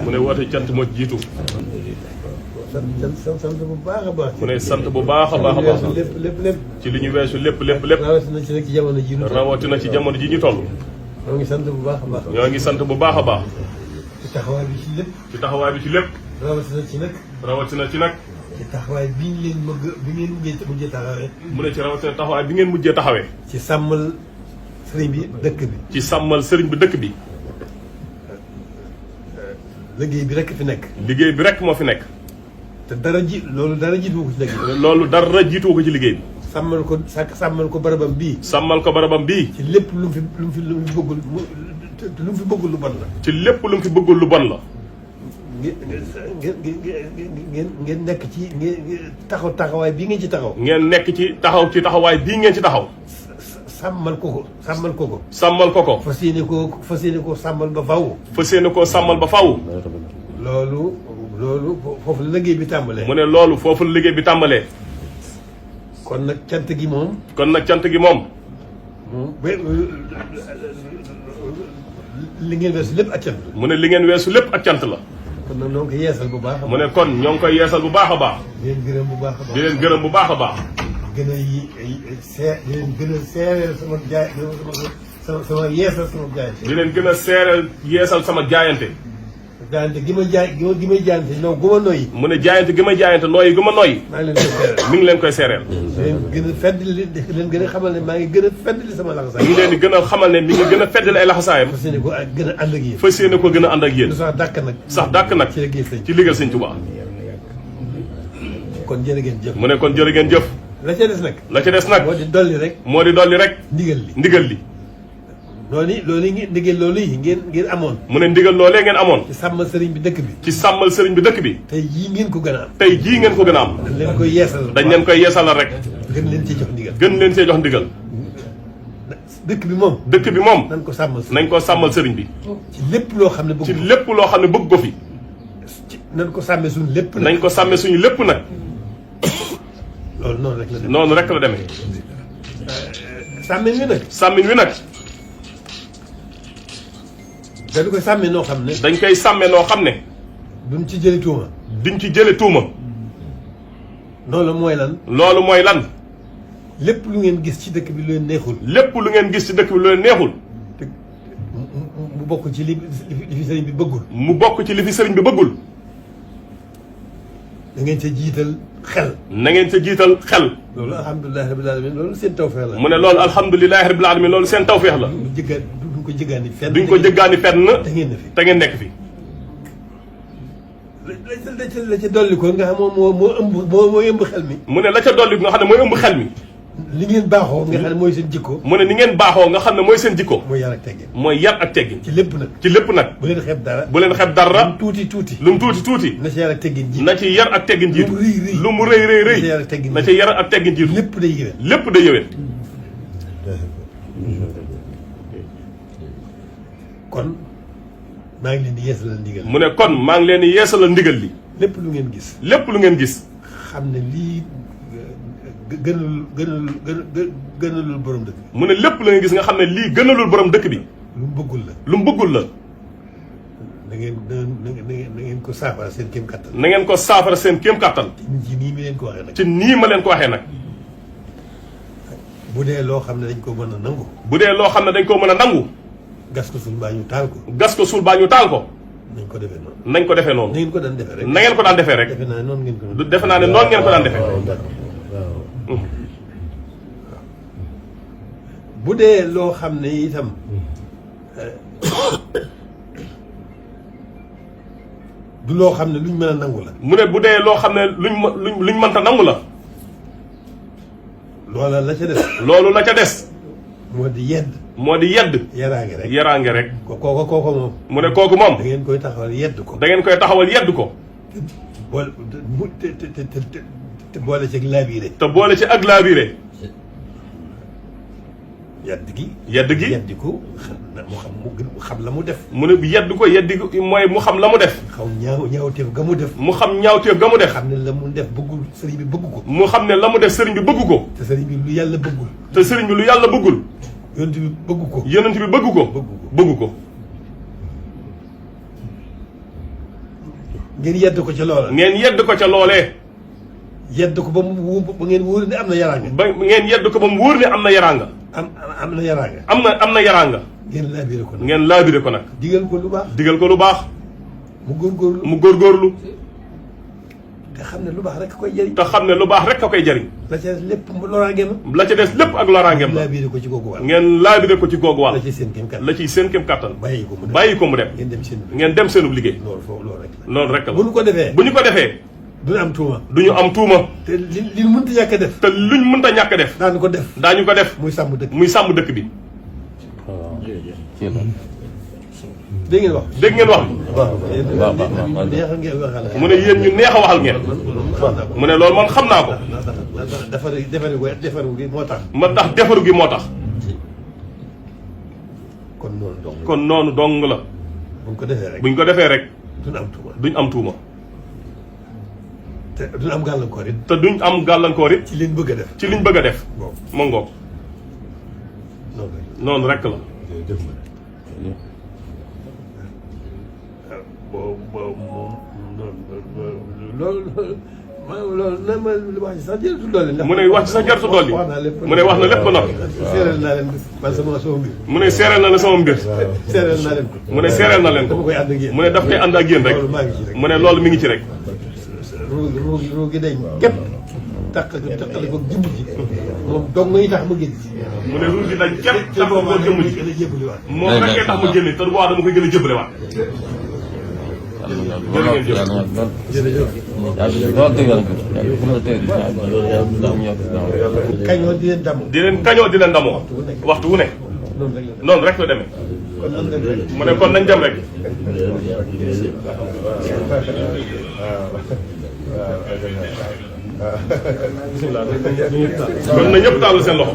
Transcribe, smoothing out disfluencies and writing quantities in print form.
mu ne woote cant moo ci jiitu. sant bu baax a baax. mu ne sant bu baax a baax a baax. lépp. ci li ñu weesu lépp. rawatina ci nag ci jamono ji. rawatina ci jamono ji ñu toll. ñoo ngi sant bu baax a baax. ñoo ngi sant bu baax a baax. ci taxawaay bi ci lépp. ci taxawaay bi ci lépp. rawatina ci nag. rawatina ci nag. ci taxawaay bi ñu leen bi ngeen mujjee taxawee. mu ne ci rawatina taxawaay bi ngeen mujjee taxawee. ci sàmmal sëriñ bi dëkk bi. ci sàmmal sëriñ bi dëkk bi. liggéey bi rek fi nekk. liggéey bi rek moo fi nekk. te loolu dara jiitu ko ci liggéey. loolu dara jiitu ko ci liggéey bi. sàmmal ko barabam bii. sàmmal ko barabam bii. ci lépp lu mu fi bëggul lu mu fi bëggul lu bon la. ci lépp lu mu fi bëggul lu bon la. ngeen nekk ci taxawaay bii ngeen ci taxaw. ngeen nekk ci taxawaay bii ngeen ci taxaw. sàmmal ko ko. sàmmal ko ko. fas yéene koo sàmmal ba faw. fas yéene koo sàmmal ba faw. loolu foofu la liggéey bi tàmbalee. mu ne loolu foofu la liggéey bi tàmbalee. kon nag cant gi moom. li ngeen weesu lépp ak cant la. mu ne li ngeen weesu lépp ak cant la. kon nag ñoo ngi koy yeesal bu baax a baax. mu ne kon ñoo ngi koy yeesal bu baax a baax. di leen gërëm bu baax a baax. di leen gërëm bu baax a baax. di leen gën a seereel sama yeesal sama jaayante. di leen gën a seereel yeesal sama jaayante. jaayante gi may jaayante noo gu ma noyyi. mu ne jaayante gi may jaayante nooyi gu ma nooyi. maa ngi leen koy seereel. mi ngi leen koy seereel. di leen gën a xamal ne maa ngi gën a feddali sama laxasaay. mi ngi leen di gën a xamal ne mi ngi gën a feddali ay laxasaayam. fas yéene ko gën a ànd ak yéen. fas yéene ko gën a ànd ak yéen. sax dàkk nag. sax dàkk nag. ci liggéey Sëñ Tuubaa. kon jërë ngeen jëf. mu ne kon jërë ngeen jëf. la ca des nag. moo di dolli rek. ndigal li. loolu yi ngeen amoon. mu ne ndigal loolee ngeen amoon. ci sàmmal sëriñ bi dëkk bi. ci sàmmal sëriñ bi dëkk bi. tey jii ngeen ko gën a am. dañ leen koy yeesalal rek. gën leen cee jox ndigal. dëkk bi moom. nañ ko sàmmal sëriñ bi. ci lépp loo xam ne bëgg ko fi. nañ ko sàmmee suñu lépp nag. nañ ko sàmmee suñu lépp nag. loolu noonu rek la demee. sàmmin wi nag. dañ koy sàmmee noo xam ne. duñ ci jële tuuma. loolu mooy lan. lépp lu ngeen gis ci dëkk bi lu leen neexul. te mu bokk ci li fi sëriñ bi bëggul. da ngeen ca jiital xel. loolu alhamdulilah rabbil alamin loolu seen tawfeex la. mu ne loolu alhamdulilah rabbil alamin loolu seen tawfeex la. duñ ko jëggaani fenn. te ngeen nekk fi. la ca dolli ko nga xam moo ëmb xel mi. mu ne la ca dolli ko nga xam ne mooy ëmb xel mi. li ngeen baaxoo nga xam ne mooy seen jikko. mu ne ni ngeen baaxoo nga xam ne mooy seen jikko. mooy yar ak teggin. ci lépp nag. bu leen xeeb dara. lu mu tuuti. na ci yar ak teggin jiitu. lu mu rëy. na ci yar ak teggin jiitu. lépp day yëwén. kon maa ngi leen di yeesalal ndigal. mu ne kon maa ngi leen di yeesalal ndigal li. lépp lu ngeen gis. xam ne lii gënalul borom dëkk bi. mu ne lépp la nga gis nga xam ne lii gënalul borom dëkk bi. lu mu bëggul la. na ngeen ko saafara seen kéem kattan. ci nii ma leen ko waxee nag. bu dee loo xam ne dañ ko mën a nangu. gas ko suul baa ñu taal ko. nañ ko defee noonu. na ngeen ko daan defee rek. defe naa ne noonu ngeen ko daan defee. bu dee loo xam ne itam du loo xam ne luñ mën a nangu la. mu ne bu dee loo xam ne luñ mënta nangu la. loola la ca des. loolu la ca des. moo di yedd. yaraange rek. kooku moom. mu ne kooku moom. da ngeen koy taxawal yedd ko. te boole ci ak laabiire. yedd gi. ko mu xam la mu def. mu ne yedd ko mooy mu xam la mu def. ñaawteef ga mu def. xam ne la mu def bëggul sëriñ bi bëgg ko. mu xam ne la mu def sëriñ bi bëgg ko. te sëriñ bi lu yàlla bëggul. yonent bi bëgg ko. bëgg ko. ngeen yedd ko ca loola. ngeen yedd ko ca loolee. yedd ko ba mu ba ngeen wóor ne am na yaraanga. ba ngeen yedd ko ba mu wóor ne am na yaraanga. am na yaraanga. am na yaraanga. ngeen laabire ko nag. ngeen laabire ko nag. digal ko lu baax. digal ko lu baax. mu góorgóorlu. te xam ne lu baax rek koy jëriñ. te xam ne lu baax rek a koy jëriñ. la ca des lépp loraangeem. la ca des lépp ak loraangeem la. laabire ko ci googu wàll. ngeen laabire ko ci googu wàll. la ciy seen kem kattan. la ciy seen kem kattan. bàyyi ko mu dem. ngeen dem seenub liggéey. loolu rek la. bu ñu ko defee. du ñu am tuuma. du ñu am tuuma. te li mënta ñàkk a def. te luñ mënta ñàkk a def. daañu ko def. muy sàmm dëkk bi. dégg ngeen wax. dégg ngeen wax. mu ne yéen ñu neex a waxal ngeen. mu ne loolu man xam naa ko. defaru gi moo tax. ma tax defaru gi moo tax. kon noonu dong la. buñ ko defee rek. duñ am tuuma. te duñ am gàllankoor it. te duñ am gàllankoor it. ci liñ bëgg a def. ci liñ bëgg a def. ma ngoog. noonu rek la. loolu na ma wax ci sax jërëtu dolli. mu ne wax ci sax jërëtu dolli. mu ne wax na lépp ba noppi. seereel naa leen man sama mbir. mu ne seereel na la sama mbir. seereel naa leen ko. mu ne seereel na leen ko. mu ne daf koy ànd ak yéen rek. mu ne loolu mi ngi ci rek. ruu gi dañ képp taqali ko jëmm ji moom dong ngay tax ma génn ci. mu ne ruu gi dañ képp tax ko jëmm ji moom rek ngay tax ma génn te bu baax dama koy gën a jëbale waat. kañoo di leen damoo. di leen damoo waxtu wu ne. noonu rek la demee. mu ne kon nañ dem rek. bisimilah. kon na ñëpp taalal seen loxo.